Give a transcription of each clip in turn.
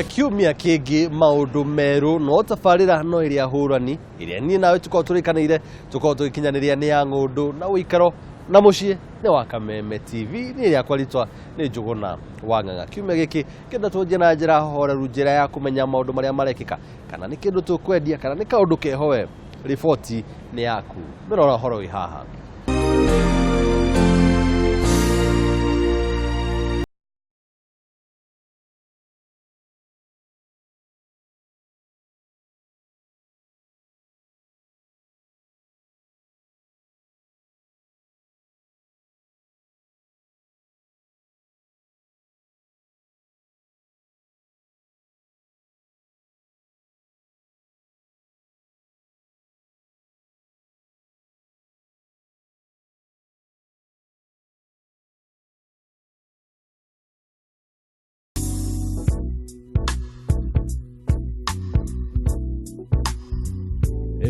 Kiumia kĩngĩ maũndũ merũ, no tabarĩra no ĩrĩa hũrani ĩrĩa niĩ nawe tũkorwo tũrĩkanĩire, tũkorwo tũgĩkinyanĩria nĩ ya ng'ũndũ na ũikaro na mũciĩ nĩ wa Kameme TV. Niĩ rĩakwa rĩtwa nĩ Njũgũna wa Ng'ang'a. Kiumia gĩkĩ kĩenda tũnjie na njĩra horeru, njĩra ya kũmenya maũndũ marĩa marekĩka, kana nĩ kĩndũ tũkwendia, kana nĩ kaũndũ keho, we riboti nĩ yaku. Mĩrora ũhoro wĩ haha.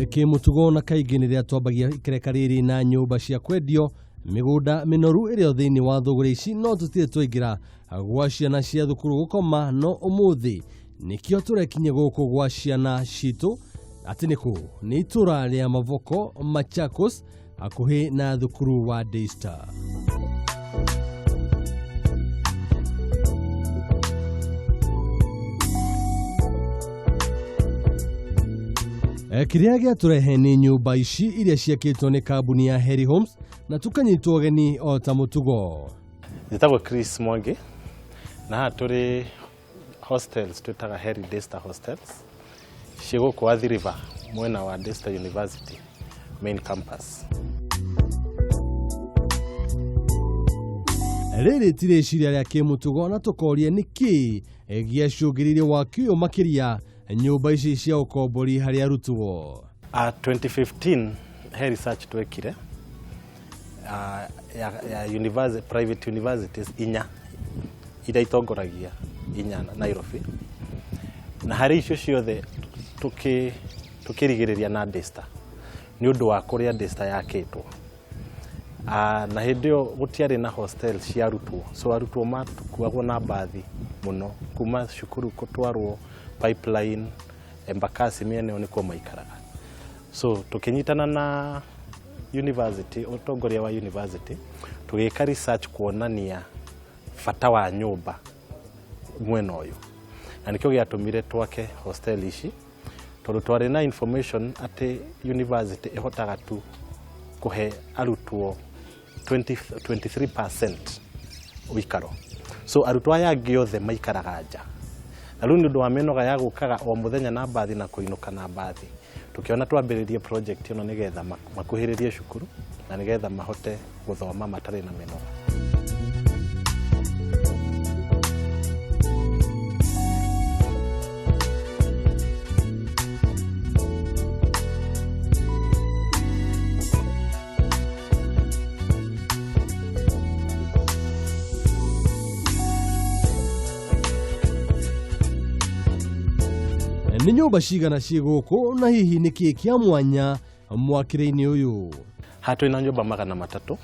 Kĩmũtugo na kaingĩ nĩ rĩrĩa twambagia ikereka rĩrĩ na nyũmba cia kwendio mĩgũnda mĩnoru ĩrĩa thĩinĩ wa thũgũrĩ ici, no tũtirĩ twaingĩra gwa ciana cia thukuru gũkoma, no ũmũthĩ nĩkĩo tũrekinyia gũkũ gwa ciana citũ. Atĩ nĩ kũ? Nĩ itũra rĩa Mavoko, Machakos, hakuhĩ na thukuru wa Daystar. Kĩrĩa gĩatũrehe nĩ nyũmba ici iria ciakĩtwo nĩ kambuni ya Heri Homes, na tũkanyitwo ũgeni o ta mũtugo. Njĩtagwo Chris Mwangi na haha tũrĩ hostels twĩtaga Heri Daystar Hostels, ciĩ gũkũ Athi River mwena wa Daystar University main campus. Rĩrĩ ti rĩciria rĩa kĩmũtugo, na tũkoria nĩ kĩĩ gĩacũngĩrĩirie waki ũyũ, makĩria nyũmba ici cia ũkombori harĩ arutwo. 2015 he research twekire ya university, private universities inya iria itongoragia inya Nairobi, na harĩ icio ciothe tukĩrigĩrĩria na Daystar nĩ ũndũ wa kũrĩa Daystar yakĩtwo. Na hĩndĩ ĩyo gũtiarĩ na hostel cia arutwo, so arutwo makuagwo na mbathi mũno kuma cukuru gũtwarwo Pipeline, Embakasi, mĩena ĩyo nĩkuo maikaraga. So tũkĩnyitana na university, ũtongoria wa university, tũgĩka research kuonania bata wa nyũmba mwena ũyũ, na nĩkĩo gĩatũmire twake hostel ici, tondũ twarĩ na information atĩ university ĩhotaga tu kũhe arutwo 20, 23% ũikaro, so arutwo aya angĩ othe maikaraga nja. Na rĩu nĩ ũndũ wa mĩnoga ya gũkaga o mũthenya na mbathi na kũinũka na mbathi, tũkĩona twambĩrĩrie project ĩno nĩgetha makuhĩrĩrie cukuru na nĩgetha mahote gũthoma matarĩ na mĩnoga. Nĩ nyũmba cigana ciĩ gũkũ, na hihi nĩ kĩĩ kĩa mwanya mwakĩre-inĩ ũyũ? Haha twĩna nyũmba 300.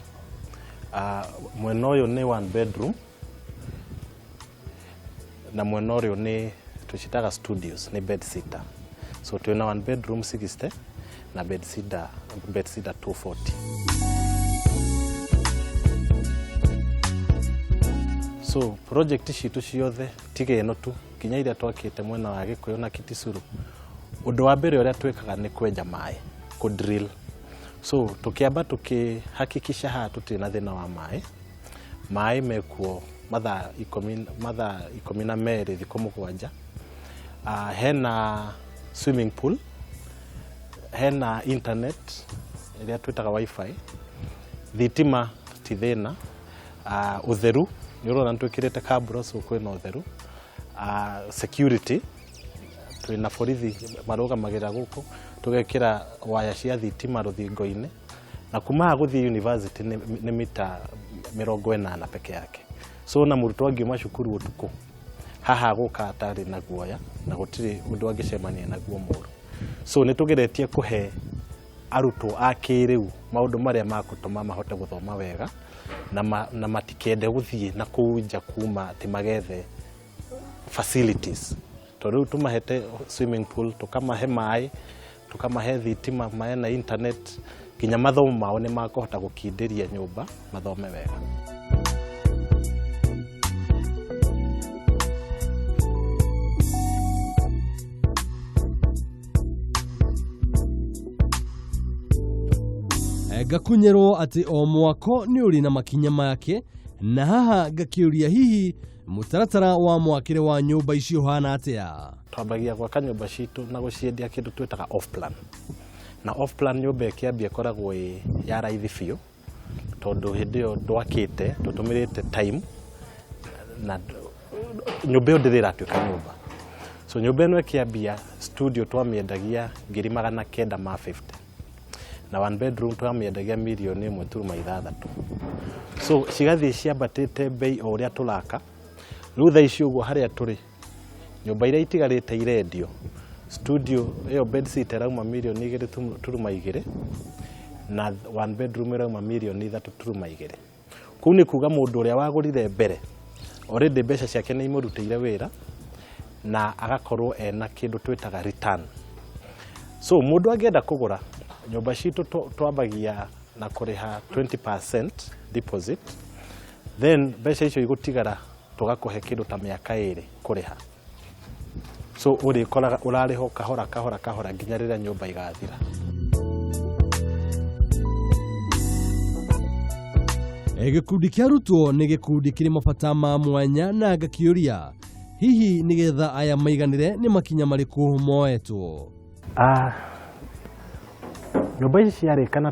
Mwena ũyũ nĩ one bedroom na mwena ũrĩa nĩ tũcitaga studios, nĩ bed sitter. So twĩna one bedroom 60 na bed sitter 240. So project citũ ciothe, tiga ĩno tu, nginya iria twakĩte mwena wa Gĩkũyũ na Kitisuru, ũndũ wa mbere ũrĩa twĩkaga nĩ kwenja maĩ, kũ drill. So tũkĩamba tũkĩhakikisha haha tũtirĩ na thĩna wa maĩ. Maĩ mekuo mathaa 10, mathaa 12 thikũ 7. Hena swimming pool, hena internet ĩrĩa twĩtaga WiFi, thitima ti thĩna. Ũtheru nĩ ũrona nĩ twĩkĩrĩte kabro, so kwĩna ũtheru. Security, twĩna borithi marũgamagĩrĩra gũkũ, tũgekĩra waya cia thitima rũthingo-inĩ, na kuma haha gũthiĩ university nĩ mita 80 peke yake. So na mũrutwo angiuma cukuru ũtukũ haha gũka atarĩ na guoya na gũtirĩ ũndũ angĩcemania naguo mũru. So nĩ tũgeretie kũhe arutwo a kĩrĩu maũndũ marĩa makũtũma mahote gũthoma wega na matikende gũthiĩ na kũu nja kuma atĩ magethe facilities. Tondũ rĩu tũmahete swimming pool, tũkamahe maĩ, tũkamahe thitima, mena internet, nginya mathomo mao nĩ makũhota gũkindĩria nyũmba mathome wega. Ngakunyĩrwo atĩ o mwako nĩ ũrĩ na makinya make, na haha ngakĩũria hihi mũtaratara wa mwakĩre wa nyũmba ici ũhana atĩa. Twambagia gwaka nyũmba citũ na gũciendia kĩndũ twĩtaga off plan. Na off plan nyũmba ĩkĩambia ĩkoragwo ĩ ya raithi biũ, tondũ hĩndĩ ĩyo ndwakĩte tũtũmĩrĩte time na nyũmba ĩyo ndĩrĩ ĩratuĩka nyũmba. So nyũmba ĩno ĩkĩambia studio twamĩendagia 950,000, na one bedroom twamĩendagia 1.6 mirioni. So cigathiĩ ciambatĩte bei o ũrĩa tũraka. Rĩu thaa ici ũguo harĩa tũrĩ, nyũmba iria itigarĩte irendio, studio ĩyo bed sit ĩrauma 2.2 mirioni, na one bedroom ĩrauma 3.2 mirioni. Kũu nĩ kuga mũndũ ũrĩa wagũrire mbere already mbeca ciake nĩ imũrutĩire wĩra na agakorwo ena kĩndũ twĩtaga return. So mũndũ angĩenda kũgũra nyũmba citũ, twambagia na kũrĩha 20% deposit, then mbeca icio igũtigara tũgakũhe kĩndũ ta mĩaka 2 kũrĩha. So ũrĩkoraga ũrarĩha o kahora kahora kahora nginya rĩrĩa nyũmba igathira. Gĩkundi kĩa arutwo nĩ gĩkundi kĩrĩ mabata ma mwanya, na ngakĩũria hihi nĩgetha aya maiganĩre nĩ makinya marĩkũ moetwo. Nyũmba ici ciarĩka na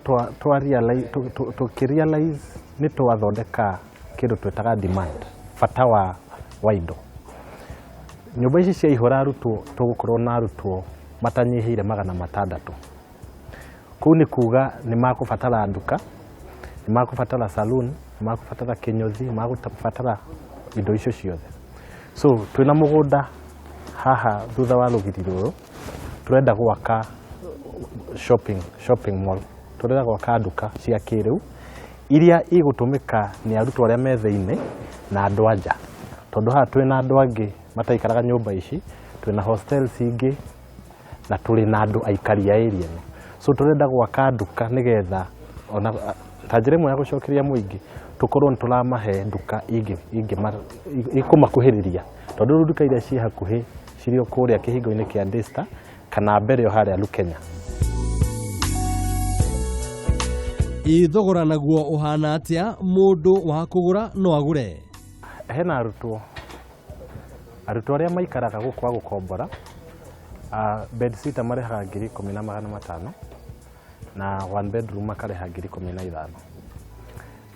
tũkĩrealize nĩ twathondeka kĩndũ twĩtaga demand, bata wa indo. Nyũmba ici ciaihũra arutwo, tũgũkorwo na arutwo matanyihĩire 600. Kũu nĩ kuga nĩ makũbatara nduka, nĩ makũbatara saloon, nĩ makũbatara kĩnyũthi, nĩ makũbatara indo icio ciothe. So twĩna mũgũnda haha thutha wa rũgiri rũrũ, tũrenda gwaka shopping mall, tũrenda gwaka nduka cia kĩrĩu iria igũtũmĩka nĩ arutwo arĩa me thĩinĩ na andũ a nja, tondũ haha twĩna andũ angĩ mataikaraga nyũmba ici, twĩna hostels ingĩ na tũrĩ na andũ aikari a area ĩno. So tũrenda gwaka nduka nĩgetha ona ta njĩra ĩmwe ya gũcokeria mũingĩ, tũkorwo nĩ tũramahe nduka ikũmakuhĩrĩria, tondũ rĩu nduka iria ciĩ hakuhĩ cirĩ o kũrĩa kĩhingo-inĩ kĩa Daystar kana mbere o harĩa Lukenya. Ĩ thogora naguo ũhana atĩa? Mũndũ wa kũgũra no agũre? Hena arutwo arĩa maikaraga gũkũ a gũkombora, bed sitter marĩhaga 10,500, na one bedroom makarĩha 15,000.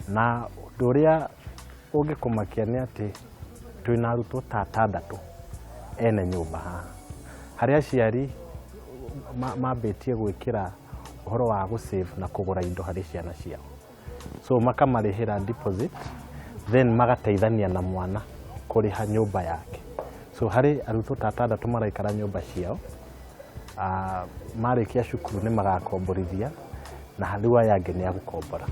Na ũndũ ũrĩa ũngĩkũmakia nĩ atĩ twĩna arutwo ta atandatũ ene nyũmba haha, harĩa aciari mambĩtie gwĩkĩra ũhoro wa gũsave na kũgũra indo harĩ ciana ciao. So makamarĩhĩra deposit, then magateithania na mwana kũrĩha nyũmba yake. So harĩ arutwo ta atandatũ maraikara nyũmba ciao. Marĩkia cukuru nĩ magakomborithia, na rĩu aya angĩ nĩ agũkombora.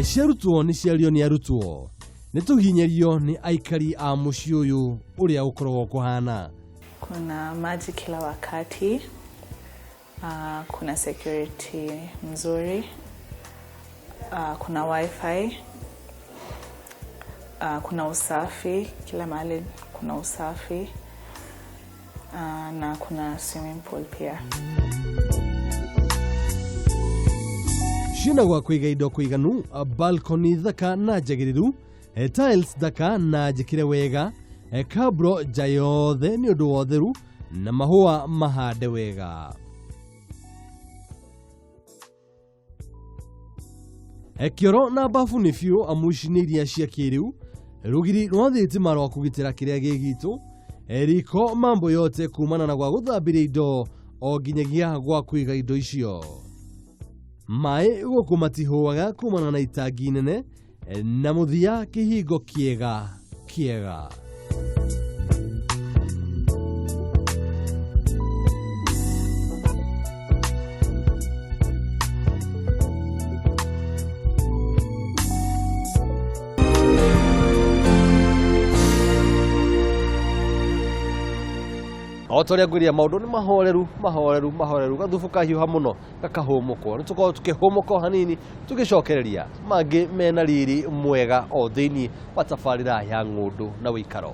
Ciarutwo nĩ ciario nĩ arutwo, nĩ tũhinyĩrio nĩ aikari a mũciĩ ũyũ ũrĩa ũkoragwo kũhana. Kuna maji kila wakati, kuna security mzuri, kuna wifi, kuna usafi, kila mahali kuna usafi, na kuna swimming pool pia. Ciĩna gwa kũiga indo kũiganu, balcony thaka na njagĩrĩru, tiles thaka na njĩkĩre wega, kabro nja yothe nĩ ũndũ wa ũtheru, na mahũa mahande wega. Kĩoro na bafu nĩ biũ, amu ici nĩ iria cia kĩrĩu, rũgiri rwa thitima rwa kũgitĩra kĩrĩa gĩ gitũ, riko mambo yote kumana na gwa gũthambĩria indo o nginyagia gwa kũiga indo icio. Maĩ gũkũ matihũaga kumana na itangi nene, na mũthia kĩhingo kĩega kĩega. O ta ũrĩa ngwĩrire, maũndũ nĩ mahoreru mahoreru mahoreru, gathubu kahiũha mũno gakahũmũkwo. Nĩ tũkorwo tũkĩhũmũka o hanini, tũgĩcokereria mangĩ mena riri mwega o thĩinĩ wa tabarĩra ya Ng'ũndũ na Ũikaro.